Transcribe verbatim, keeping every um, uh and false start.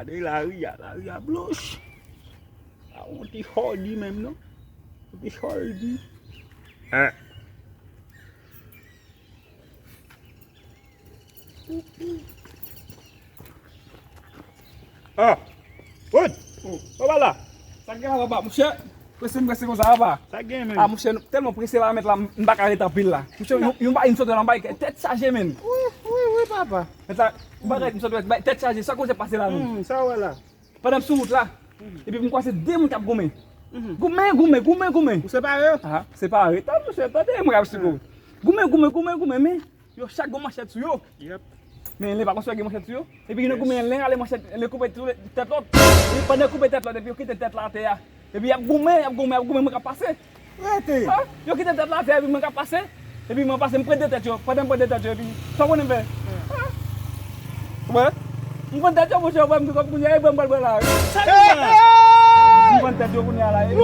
Gade lari a, lari a blanch. A, on ti hòdi menm, non? On ti hòdi. Hein. Ah! Wood! Oh, papa la! Sa k gen la, papa? Monchè, prese m prese konsa, papa. Sa k gen, menm? Ah, monchè, nou tèlman prese la, mèt la, m pa ka ret anpil la. Monchè, yon, yon bagay m sot wè la, m bay tèt chaje, menm. Wi, wi, wi, papa. Mèt la, m pa ka ret, m sot wè, bay tèt chaje. Sa koze pase la, menm? Hmm, sa w wè la? Pandan m sou wout la, epi m kwase de moun k ap goumen. Goumen, goumen, goumen, goumen. Ou separe yo? Ah, separe. Tande, monchè, tande, mwen ap esplike w. Goumen, goumen, goumen, goumen, men yo chak gon manchèt sou yo. Yep. Men len pa konn si yo gen manchèt sou yo. Epi gen goumen len ale manchèt, len koupe tou tèt lòt. Epi pandan yo koupe tèt lòt, epi yo kite tèt la atè a. Epi y ap goumen, y ap goumen, y ap goumen, mwen k ap pase. Rete. Ah, yo kite tèt la atè, epi mwen k ap pase. Epi mwen pase, m pran de tèt yo. Pandan m pran de tèt yo, epi sa w konnen m fè? Ah. Wè. M pran tèt yo, monchè, wè, m di kòm kounye a, e ban m pral pran la. Sa k gen la? M pran tèt yo kounye a la. Epi